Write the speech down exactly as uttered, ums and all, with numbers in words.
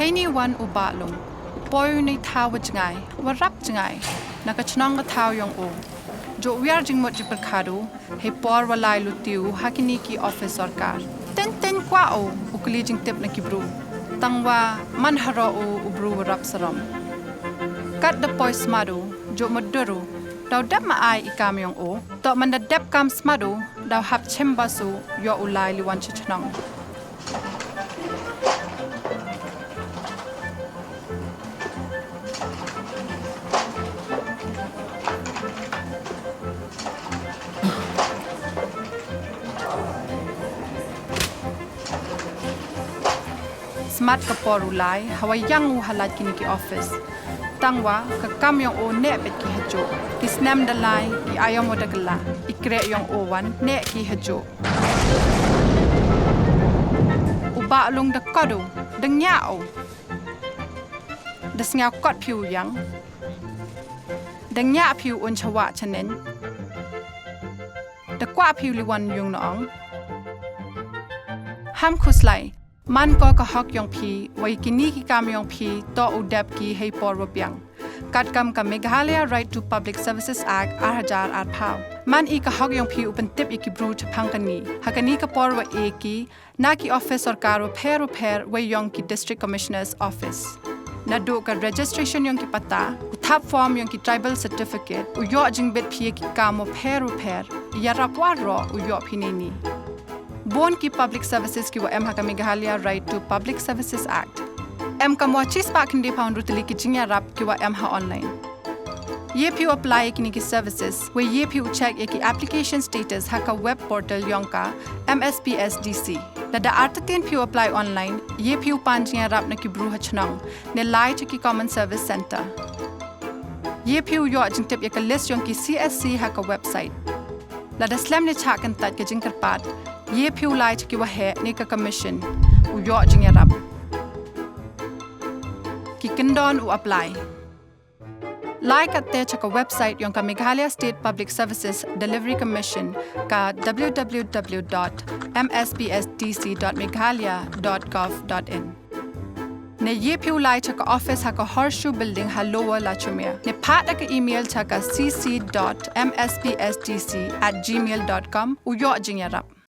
Heini wan u Bah Lung, poi u na i thaw wa jngai, wa rap jngai, na ka chnong ka thaw yong o. Jooh wiar jingmut jingpyrkhat u, hei por wa lai luti u ha kini ki office sorkar. Teng teng kwah u, u kylli jingtip na ki bru. Tang wa man haroh u, u bru wa rap sarom. Kat da poi smat u, jooh mutdur u, daw dep ma ai i kam yong o. Toh man da dep kam smat u, daw hap chim bas u, yoh u lai li wan cha chnong. Smat ka por u lai, hawa yang u ha lad kini ki office. Tang wa, ka kam yong o neh beit ki hajooh. Ki snem da lai, ki aïom wa da kylla. I kreh yong o wan, neh ki hajooh. U Bah Lung da kot u, da ngiah u. Da sngew kot phi u yang. Da ngiah phi u un chawah chaneng. Da kwah phi u li wan yung na ong. Ham khuslai, man ko ka hok yong phi, wa i kini ki kam yong phi, toh u dep ki hei por wa biang. Katkam ka Meghalaya Right to Public Services Act ar hajar arphaw. Man i ka hok yong phi u pyntip ya ki bru chaphang kani. Ha kani ka por wa e ki, na ki office sorkar wa pher wa pher wa yong ki District Commissioner's Office. Naduh ka registration yong ki patta, u thap form yong ki tribal certificate, u yoh jingbit phi ya ki kam wa pher wa pher, yarap waroh u yoh phi neini. Bun ki public services ki wa em ha ka Meghalaya Right to Public Services Act. Em kam wa chispah khyndai phaw ynru tylli ki jingyarap ki wa em ha online. Ye phi u apply ya kini ki services, wa ye phi u check ya ki application status ha ka web portal yong ka M S P S D C. Lada artatien phi u apply online, ye phi u pan jingyarap na ki bru ha chnong, ne lai cha ki Common Service Centre. Ye phi u yoh jingtip ya ka list yong ki C S C ha ka website. Lada slem ne chah kyntait ka jingkyrpad, ye phi u lai cha ki waheh ne ka commission, u yoh jingyarap. Ki kyndon u apply. Lai katte cha ka website yong ka Meghalaya State Public Services Delivery Commission ka w w w dot m s p s d c dot meghalaya dot gov dot in. Ne ye phi u lai cha ka office ha ka Horseshoe Building ha Lower Lachumiere. Ne phah da ka email cha ka c c dot m s p s d c at gmail dot com u yoh jingyarap.